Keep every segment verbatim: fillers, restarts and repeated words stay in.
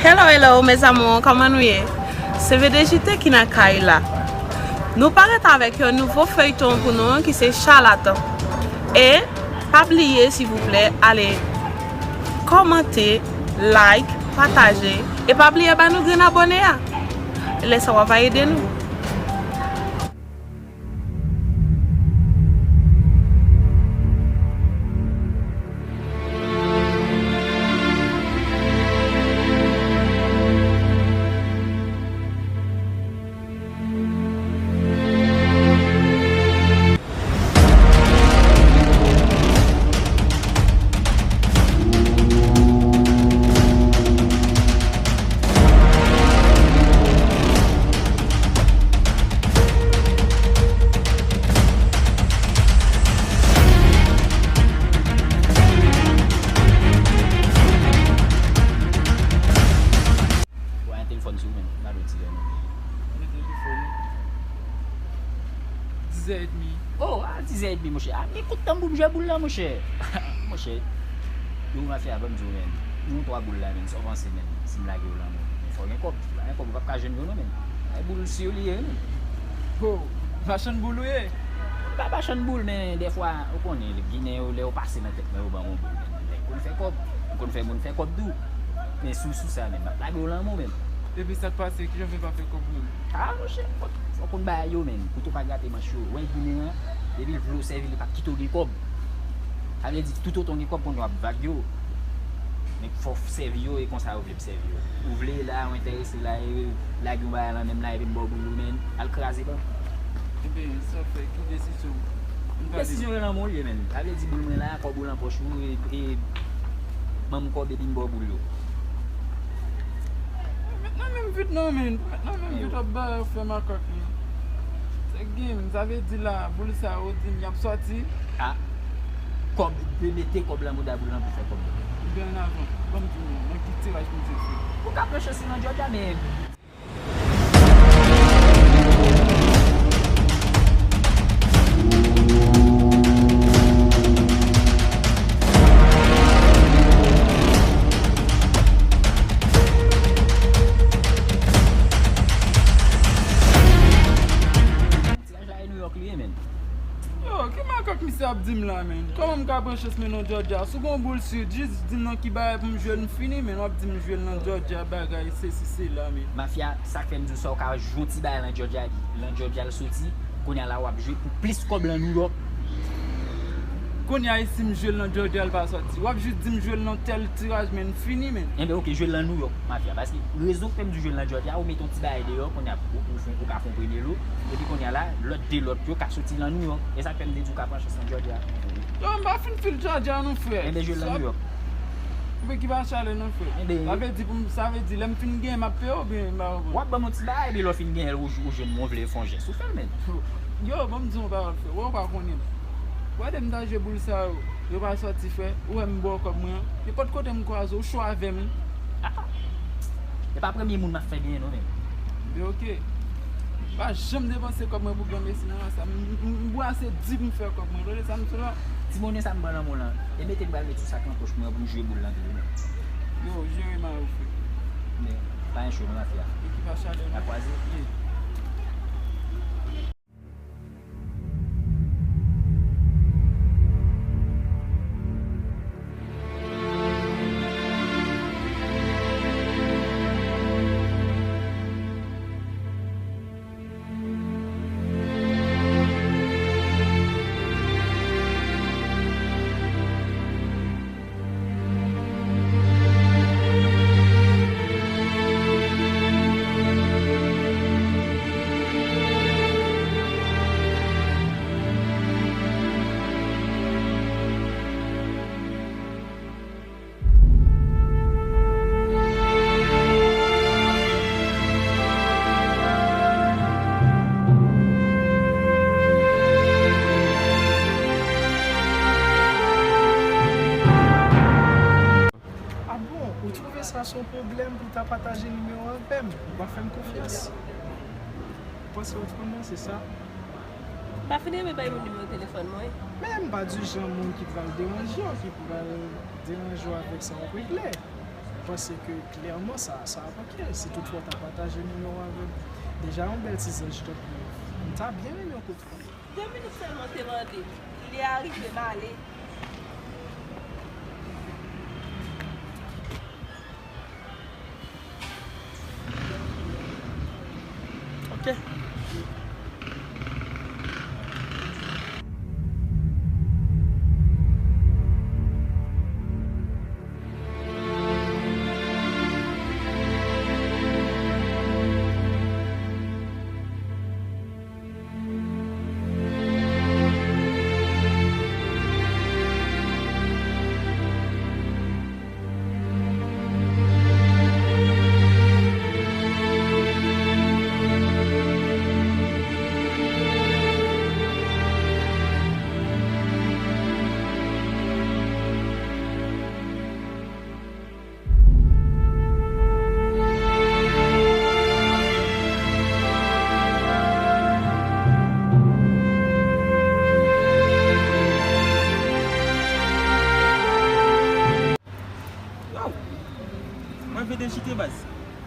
Hello, hello, mes amours, kòman nou ye? Se V D J T ki nan kay la. Nou parèt avèk yon nouvo feyton pou nou ki se Chalatan. E pa bliye, silvouplè, ale kòmante, like, pataje. E pa bliye ba nou grenn abòne a. Lè sa w ap ede nou. Wè yon telefòn sou ou menm, gade yon ti lè non. Mwen telefòn. Dizè edmi. Oh, a dizè edmi, monchè. A, men kout tan pou m jwe boul la, monchè. Monchè. Yo, mafya, ban m di w, menm. Yon twa boul la, menm, sa w panse, menm, si m lage w lanmò. Men fò w gen kòb. Si w pa gen kòb, ou p ap ka jwenn yo, non, menm. Ay, boul si li ye, menm. Ho, machann boul ou ye? M pa machann boul, men dèfwa, ou konnen, Ginen yo, lè yo pase nan tèt mwen, yo ban m yon boul, menm. Nèg konn fè kòb. M konn fè moun fè kòb tou. Men sou, sou sa, menm, m ap lage w lanmò, menm. Epi sa k pase, kijan w fè pa fè kòb menm? A, monchè, fò, fò w konn bagay yo, menm. Kote w pa grate manch yo. Wè, Ginen an, depi l vle w sèvi, li p ap kite w gen kòb. Sa vle di, toutotan w gen kòb, konn w ap vag yo. Men fò w sèvi yo, e konsa yo vle m sèvi yo. Ou vle la, ou enterese la, e lage yon bagay lan menm la, epi m ba w boul ou, menm. Al kraze bank. Ebyen, sa fè, ki desizyon? Desizyon yo nan men w ye, menm. Sa vle di boul mwen la, kòb ou nan pòch ou, e, e ban m kòb epi m ba w boul yo. Mèt nan men m vit non, men. Mèt nan men m vit, w ap ba fè makak, men. Se game, sa vle di la, boul sa yo di m y ap sòti. A, kòb, de mete kòb lan mouda boul lan pou fè kòb. Byen avan, ban m di w, nan ki tiraj pou m te fè. Ou ka pran chans li nan Georgia, men Tiraj la e New York li ye, menn. Yo, ki makak misye ap di m la, menn? Kòman m ka pran chans, menn, nan Georgia? Si w gen yon boul sou, jis di m nan ki bagay pou m jwe l, m fini, menn. W ap di m jwe l nan Georgia, bagay, sesi, sela, menn. Mafya, sa k fè m di w sa, w ka jwe yon ti bagay nan Georgia, nan Georgia l soti, kounye a la w ap jwe pou plis kòb lan New York. Kounye a, e si m jwe l nan Georgia, l pa soti? W ap jis di m jwe l nan tèl tiraj, menn, m fini, menn. Enben, oke, jwe l lan New York, mafya. Paske rezon k fè m di w jwe l lan Georgia, ou mete yon ti bagay deyò, kounye a, ou, ou, fè, ou ka fè yon premye lo, epi kounye a la, lòt de lòt yo ka soti lan New York. E sa k fè m te di w ka pran chans lan Georgia. Yo, m pa fin fil Georgia non, frè. Enben, jwe l lan New York. Oubyen ki pa chale non, frè. Enben, sa vle di pou m, sa vle di lè m fin genyen, m ap peye oubyen m pa konprann? W ap ban m yon ti bagay, epi lè w fin genyen, ou, ou jwenn mwen, w vle fè yon jès, ou fè l, menn. Yo, ban m di w yon pawòl, frè. Wè, ou pa konnen m. Wè, depi m ta jwe boul sa yo, yo pa sòti, frè. Ou wè m ba w kòb mwen an. Nenpòt kote m kwaze w, ou cho avè m, wi. Ah! E pa premye moun m ap fè genyen non, menn. Be oke. M pa janm depanse kòb mwen pou granmesi nan rasa. M, m, m bwase di pou m fè kòb mwen. Tande sa m sou la. Ti monnen sa m ban nan men w lan. E mete m pral met sou sak nan pòch mwen an pou m jwe boul lan tou, menn. Yo, jere m a ou, frè. Men, pa gen cho non, mafya. Ekip a chalè, non. N a kwaze. Yeah. Ah bon, ou twouve sa se yon pwoblèm pou w ta pataje nimewo avè m? Ou pa fè m konfyans? Ou panse w t konn mwen, se sa? M pa fin renmen bay moun nimewo telefòn mwen. Men m pa di jan moun ki pral deranje w, ki pral deranje w avèk sa w ap regle. Panse ke klèman sa, sa ap oke. Si toutfwa w ta pataje nimewo avè m, deja yon bèl ti zanj tankou w, m ta byen renmen yon kout fon. De minit sèlman te mande, li arive, m ale. Ok. Waw! Mwen vle dechite baz.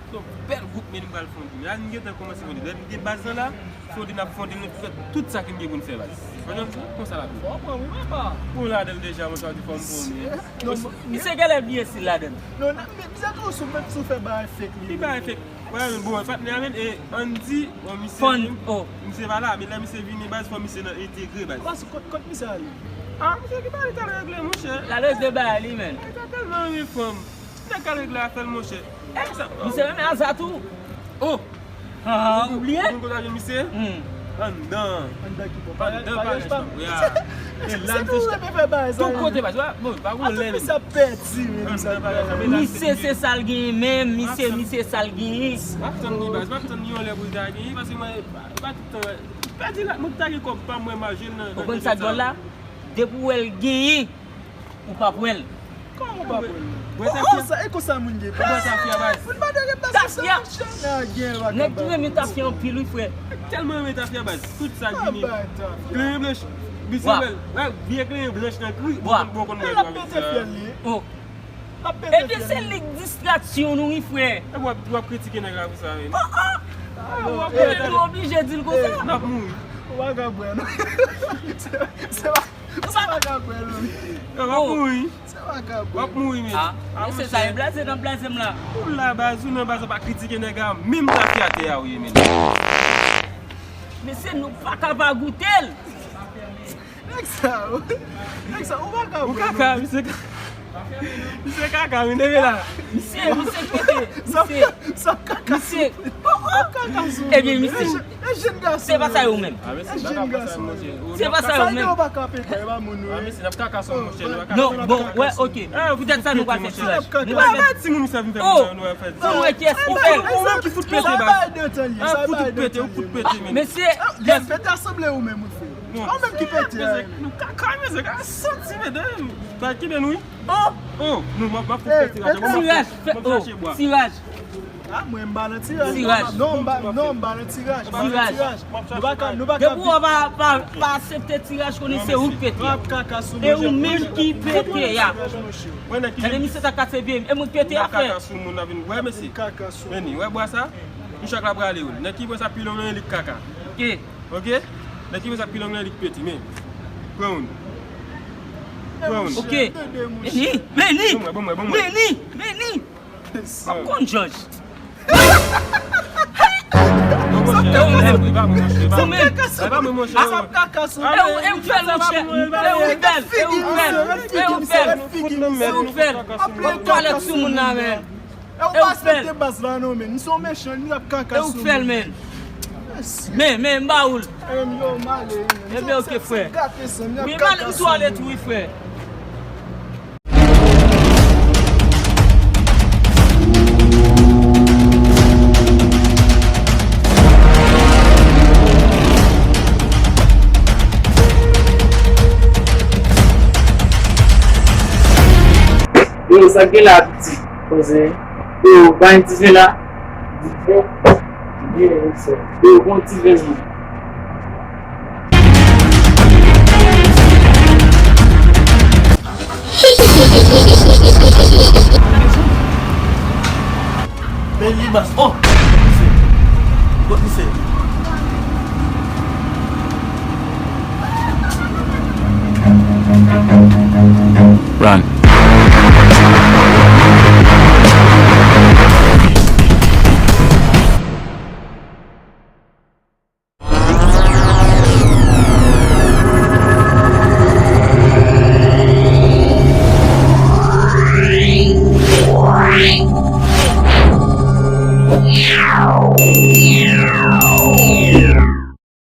Se yon bèl gwoup men m pral fonde. La m gentan kòmanse fonde. Lè m gen baz lan la, fonde n ap fonde, nou fè tout sa ke n gen pou n fè baz. Konsa la. Fò pran wi papa. Ou ladan l deja, monchè, w di fò m pran w. Misye genlè bliye si l ladan l. Non, nan men misye tou sou menm sou fè bagay fake li. Ki bagay fake? Wè, bon, patnè a menm, e Andy, bon, misye Fon, vin, oh. Misye pa la, men lè misye vini, baz, fò misye nan entegre, baz. Baz, kot, kot misye ale? Ah, misye ki pale t al regle, monchè. L al regle bagay li, menm. Li ta tèlman renmen fanm. Li ta al regle afè l, monchè. Eh, sa, misye renmen Aza tou. Oh! Ah, ou bliye? Ou konn kote misye? Hmm. Anndan. Anndan ki bò? Anndan pa rèch pa. Ya. E la, misye tou renmen fè bagay sa. Tout kote, baz, bon, pa gon lè. Misye ap pèdi, men misye ap pèdi. Misye se sa l genyen menm, misye, misye sa l genyen. M ap tann li, baz, m ap tann li yon lè pou l ta genyen, paske mwen, pa, pa tout tan, pèdi la, mwen ta gen kòb pa m, mwen maje l nan. Ou konn sa k dwòl la? Depi w wè l genyen, ou p ap wè l. Kòman ou p ap wè l? Bwè tafya. Oh, sa, e konsa moun gen. Bwè tafya, baz. Moun pa dwe gen baz sa, monchè. Nèg ki renmen tafya anpil, wi, frè. Tèlman renmen tafya, baz. Tout sa vini. Kleyen blanch. Misye wè l. Wè, vye kleyen blanch nan kri. Bon, bon, konn wè l ap pete fyèl li. Oh. Ebyen, se li k distraksyon nou, wi, frè. E w ap, w ap kritike nèg la pou sa, wi. Oh, oh. Ebyen, nou oblije di l konsa. N ap mouri. Ou pa ka bwè, non. Se, se pa Sa pa ka kwè, non. Yo, w ap mouri. Sa pa ka kwè. W ap mouri, men. Ah, men se sa, e blaze nan blaze m la. Ou la, baz, ou nan baz, w pa kritike nèg la, menm tafya tè a ou ye, men. Mesye, nou pa ka pa goute l. Nèg sa, nèg sa, ou pa ka kwè, non. Ou kaka, misye ka-, misye kaka, men leve la. Misye, misye pete, misye. Sa kaka sou. Misye. Sa kaka sou. Ebyen, misye. E jèn gason. Se pa sa yo menm. Se pa sa yo menm. Sa yo pa ka pete, e pa moun yo. Non, bon, wè, ok. Poutèt sa nou pral fè tiraj. Nou pral fè. Fò nou wè kiyès ki fè l. Ou menm ki fout pete, baz. Fout ou pete, ou fout pete, men. Mesye, pete a sanble ou menm ou fè. Ou menm ki pete. Nou kaka, mesye, kaka santi, mesye. Sa ki ben wi. Oh, nou, m ap, m ap fout pete la. Tiraj, fè, oh, tiraj. Ah, mwen m pa nan tiraj. Tiraj. Non, m pa, non, m pa nan tiraj. M pa nan tiraj. Nou pa ka, nou pa ka. Depi w pa, pa, pa aksepte tiraj, konnen se ou k pete. E ou menm ki pete a. Tande misye ta kase pye m. E mwen k pete a, frè. Kaka sou moun la vin. Wè, mesye. Kaka sou. Vini, wè bwa sa? Nou chak la prale, wi. Nèg ki pran sa pi long nan li k kaka. Ok. Ok? Nèg ki pran sa pi long nan li k pete, men. Pran youn. Pran youn. Ok. Vini, vini. Bon, mwen, bon, mwen, bon, mwen. Vini, vini. Ou konn jòj. Ou menm. Sa ap kaka sou moun. Sa ap kaka sou moun. E ou, e ou k fè l, monchè. E ou k fè l, e ou k fè l. E ou k fè l. E ou k fè l. Ou twalèt sou moun nan, men. E ou k fè l. E ou k fè l, men. Men, men, m ba ou l. Ebyen, ok, frè. Wi, m ale, m tou ale tou, wi, frè. Yo, sa k gen la, piti? Koze. Yo, pa gen diven la? Diven? Diven, wi, sè. Yo, bon diven, wi. Li bas. Oh! Kot misye? Kot misye? Run.